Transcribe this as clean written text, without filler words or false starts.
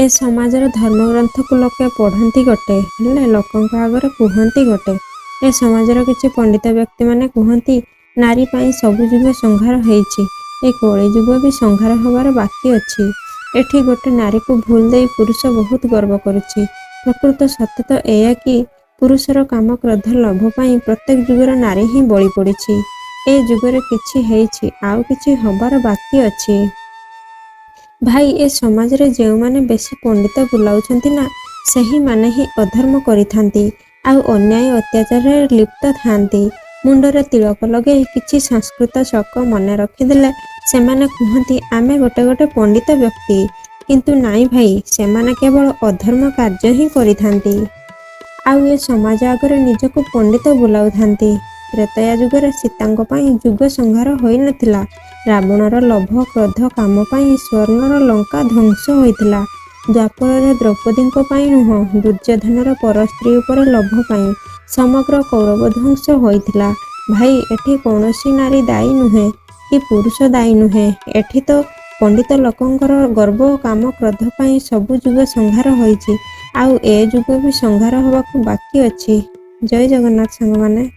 ଏ ସମାଜର ଧର୍ମଗ୍ରନ୍ଥକୁ ଲୋକେ ପଢ଼ନ୍ତି ଗୋଟେ, ହେଲେ ଲୋକଙ୍କ ଆଗରେ କୁହନ୍ତି ଗୋଟେ। ଏ ସମାଜର କିଛି ପଣ୍ଡିତ ବ୍ୟକ୍ତିମାନେ କୁହନ୍ତି, ନାରୀ ପାଇଁ ସବୁ ଯୁଗ ସଂହାର ହେଇଛି, ଏ କଳିଯୁଗ ବି ସଂହାର ହେବାର ବାକି ଅଛି। ଏଠି ଗୋଟେ ନାରୀକୁ ଭୁଲ ଦେଇ ପୁରୁଷ ବହୁତ ଗର୍ବ କରୁଛି। ପ୍ରକୃତ ସତ୍ୟ ତ ଏଇଆ କି ପୁରୁଷର କାମ, କ୍ରୋଧ, ଲୋଭ ପାଇଁ ପ୍ରତ୍ୟେକ ଯୁଗର ନାରୀ ହିଁ ବଳି ପଡ଼ିଛି। ଏ ଯୁଗରେ କିଛି ହେଇଛି, ଆଉ କିଛି ହବାର ବାକି ଅଛି। ଭାଇ, ଏ ସମାଜରେ ଯେଉଁମାନେ ବେଶୀ ପଣ୍ଡିତ ବୁଲାଉଛନ୍ତି ନା, ସେହିମାନେ ହିଁ ଅଧର୍ମ କରିଥାନ୍ତି ଆଉ ଅନ୍ୟାୟ ଅତ୍ୟାଚାରରେ ଲିପ୍ତ ଥାଆନ୍ତି। ମୁଣ୍ଡରେ ତିଳକ ଲଗେଇ କିଛି ସଂସ୍କୃତ ଶ୍ଳୋକ ମନେ ରଖିଦେଲେ ସେମାନେ କୁହନ୍ତି, ଆମେ ଗୋଟେ ଗୋଟେ ପଣ୍ଡିତ ବ୍ୟକ୍ତି। କିନ୍ତୁ ନାଇଁ ଭାଇ, ସେମାନେ କେବଳ ଅଧର୍ମ କାର୍ଯ୍ୟ ହିଁ କରିଥାନ୍ତି ଆଉ ଏ ସମାଜ ଆଗରେ ନିଜକୁ ପଣ୍ଡିତ ବୁଲାଉଥାନ୍ତି। ତ୍ରେତୟା ଯୁଗରେ ସୀତାଙ୍କ ପାଇଁ ଯୁଗ ସଂହାର ହୋଇନଥିଲା। ରାବଣର ଲୋଭ, କ୍ରୋଧ, କାମ ପାଇଁ ସ୍ୱର୍ଣ୍ଣର ଲଙ୍କା ଧ୍ୱଂସ ହୋଇଥିଲା। ଦ୍ୱାପରରେ ଦ୍ରୌପଦୀଙ୍କ ପାଇଁ ନୁହଁ, ଦୁର୍ଯ୍ୟୋଧନର ପରସ୍ତ୍ରୀ ଉପରେ ଲୋଭ ପାଇଁ ସମଗ୍ର କୌରବ ଧ୍ୱଂସ ହୋଇଥିଲା। ଭାଇ, ଏଠି କୌଣସି ନାରୀ ଦାୟୀ ନୁହେଁ କି ପୁରୁଷ ଦାୟୀ ନୁହେଁ। ଏଠି ତ ପଣ୍ଡିତ ଲୋକଙ୍କର ଗର୍ବ, କାମ, କ୍ରୋଧ ପାଇଁ ସବୁ ଯୁଗ ସଂହାର ହୋଇଛି ଆଉ ଏ ଯୁଗ ବି ସଂହାର ହେବାକୁ ବାକି ଅଛି। ଜୟ ଜଗନ୍ନାଥ ସାଙ୍ଗମାନେ।